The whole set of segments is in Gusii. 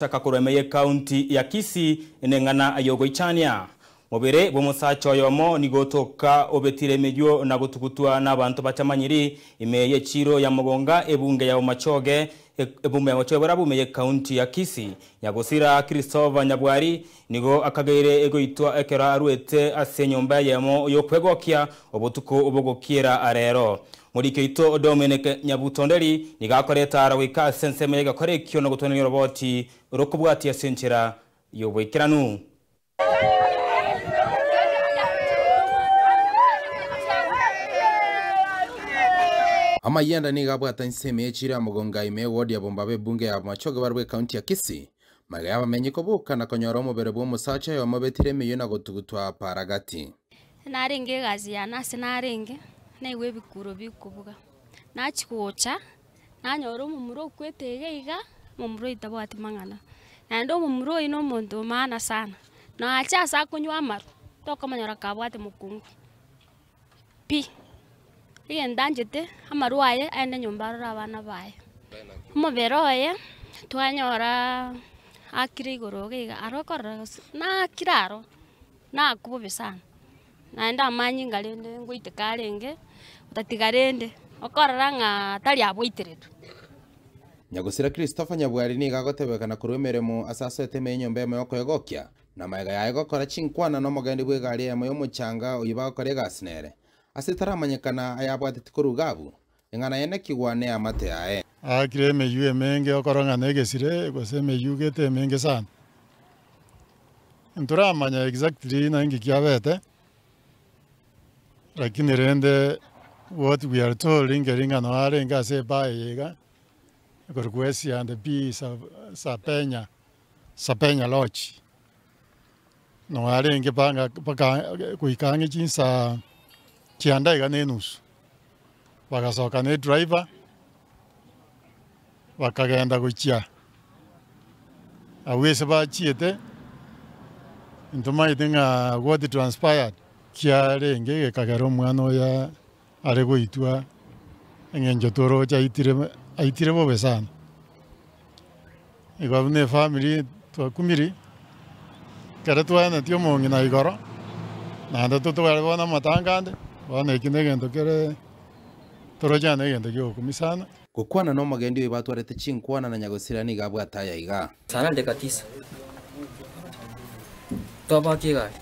Chaka korwa ime y'Ekaunti ya Kisii neng'ana y'ogoichania. Mobere bw'omosacha oyomo nigo otoka obetire emeyio na gotugutwa n'abanto batamanyiri ime y'echiiro ya Mogonga ebunge ya Bomachoge ebunge ya Bomachoge barabwo ime y'Ekaunti ya Kisii. Nyagosira Christopher Nyabwari nigo akageire egoitwa ekero aruete ase enyomba eyemo y'okwegokia obotuko bogokiera arero. Moriki oito Dominic Nyabutonderi nigo akoreta ara goika ase ensemo y'egekora ekio na gotweneria oroboti rokobwatia ase enchera y'oboikeranu. Amayianda nigo abwate ensemo ye chiira ya Mogonga ime ewodi ya Bombaba ebunge ya Bomachoge barabwo ekaunti ya Kisii. Magega y'abamenyi koboka na konyora omobere bw'omosacha oyomo obetire emeyio na gotugutwa paragati. Narenge egasi yane ase narenge, naigwa ebikuro bikobuga. Nachia gocha, nanyora omomura okwete iga iga, omomura oyio tabwati mang'ana. Naende omomura oyio na omonto o maana sana, nache ase akonywa amarwa, tokomonyora kabwate mokungu pi. Egento anchete, amarwa aye aende nyomba arore abana baye. Omobere oye, twanyoraa akire igoro iga iga, aro okorora gose nakire aro. Nakwo bobe sana, naende amanyinga rende ngoiteka arenge, otatiga rende, okorora ng'a tari aboiteretwe. Nyagosira Christopher Nyabwari nigo agotebekana korwa emeremo ase asoete ime y'enyomba eyemo y'okoegokia, na magega yaye gokora chinkwana nomogendi bw'egari eyemo y'omochanga oyio bagokora egasi nere. Ase taramanyekana ayabwateti korwa iga abwo, eng'ana yenekigwa neamate yaye. Aakire emeyio emenge okorong'ana egesire gose emeyio gete emenge sana. Ntoramanya exactly ng'a inki kiabete, lakini rende what we are told nkeri ng'a noo arenge ase ebaa eye iga, ekorokwa S and B Sapenya, Sapenya Lodge. Noo arenge panga mpaka goika ang'e chinsaa kianda iga na enusu, bagasoka na edriver. Bakagenda gochia agwo ase bachiete, ntomaete ng'a what transpired kiarenge gekagera omwana oyo are goitwa eng'encho toroche aitire aitire bobe sana. Igo buna efamiri twakumiri, ekero twaenetie omong'ina igoro, naende totware bono amatanga ande, bono ekio na egento kere toroche ng'a na egento kia ogokumia sana. Gokwana nomogendi oyo batwarete chinkwana na nyagosira nigo abwate aya iga. Sana nde katisa. Twabaki egari.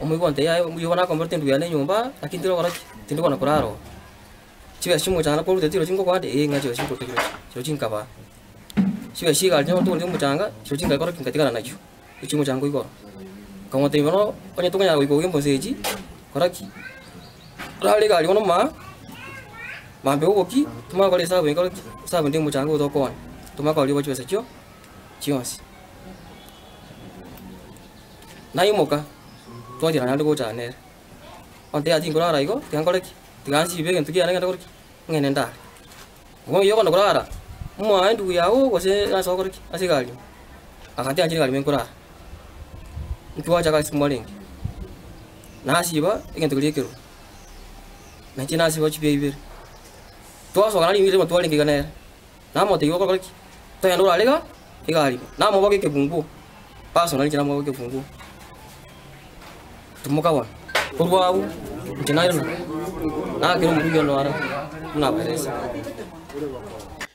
Omoigwa onte yaye omoigwa nakomborete endugu yane enyomba, lakini tindi gokora ki? Tindi kona korara oo. Chibesa chimochanga korwa chirochio chingokoa ande eh ng'a chirochio chinkoruta chirochio, chirochio chinkabaa. Chibesa chia egari chiria togorete omochanga, chirochio chingakora ki? Nkatigara nachio, echio omochanga igoro. Nkamotebia bono onye tokonyara goika ogo embose echi, kora ki? Orare egari bono maa, mambia oboki, tomanye gokora esabu enkoro ki? Esabu ende omochanga oyo tokooni, tomanye kororia obo chibesa chio chionsi. Naimoka, twachera naende gocha nere, ontebia tinkorara igo, tiga nkore ki? Tiga nsibe egento kiane ngende kore ki? Ng'ende ndare. Bono oyio okogenda korara, omoa endugu yago gose ase okore ki? Ase egari ime. Agantiga inche egari ime nkorara. Ntwacha gasi mwarenge, nasiba egento keria ekerwa, nainche nasiba chibia ibere. Twasoka nario ime twarenge iga nere, namotebia okore ki? Togende orare iga egari ime, namoboka ekebunguo, personally inche namoboka ekebunguo, timoka bono. Korwa abwo, inche nairana, nakera omorugi onde ara buna abaerese.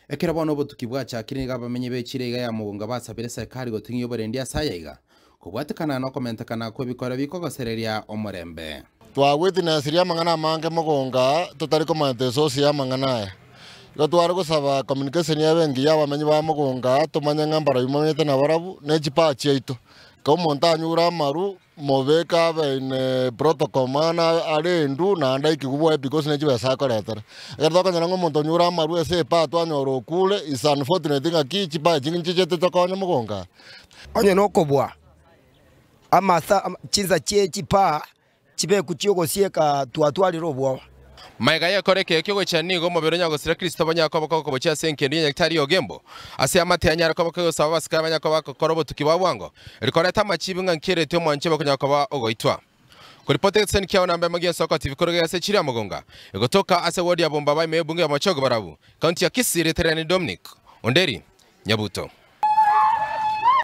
Ekero bono obotuki bwachakire nigo abamenyi b'echira iga ya Mogonga basabire eserekari goting'ia oborendi ase aya iga, kobwatekana nokomentekana kw'ebikora bikogosereria omorembe. Twagwetinesirie amang'ana amange mogonga totari komanyete esource y'amang'ana aya. Igo tware gosaba communication ebe engiya abamenyi ba mogonga tomanye ng'a mbarabwo bamenyete nabarabwo ne chipaa chiaito. Ekero omonto anyure amaru Mobeke abe in protocol mana arendwe naende aikigwe bwoye because ne chibesa akoretera. Ekero tokonyora ng'a omonto onyure amarwa ase epaa twanyora okure is unfortunate ng'aki chipaa echi nchichete tokonye mogongo aa. Onye nokobua amasa chinsa chie chipaa chibeku chi'ogosieka twatwarire obwoba. Magega y'ekora eke ki'ogochia nigo omobere o nyagosira Kristo banyare koba kogochia ase engencho ya Nyagetari y'Ogembo, ase amate anyare koba kegosaba abasikari banyare koba bagokora obotuki bwa bwango, rikoreta amachibi ng'a nkereti omwanche bakonyara koba ogoitwa. Koripota egetesani kiao namba emo gi'ensoko TV korwa ase echiro ya Mogonga, egotoka ase ward ya Bombaba ime y'ebunge ya Bomachoge Borabu, County ya Kisii, Reterani Dominic Onderi. Nyabuto.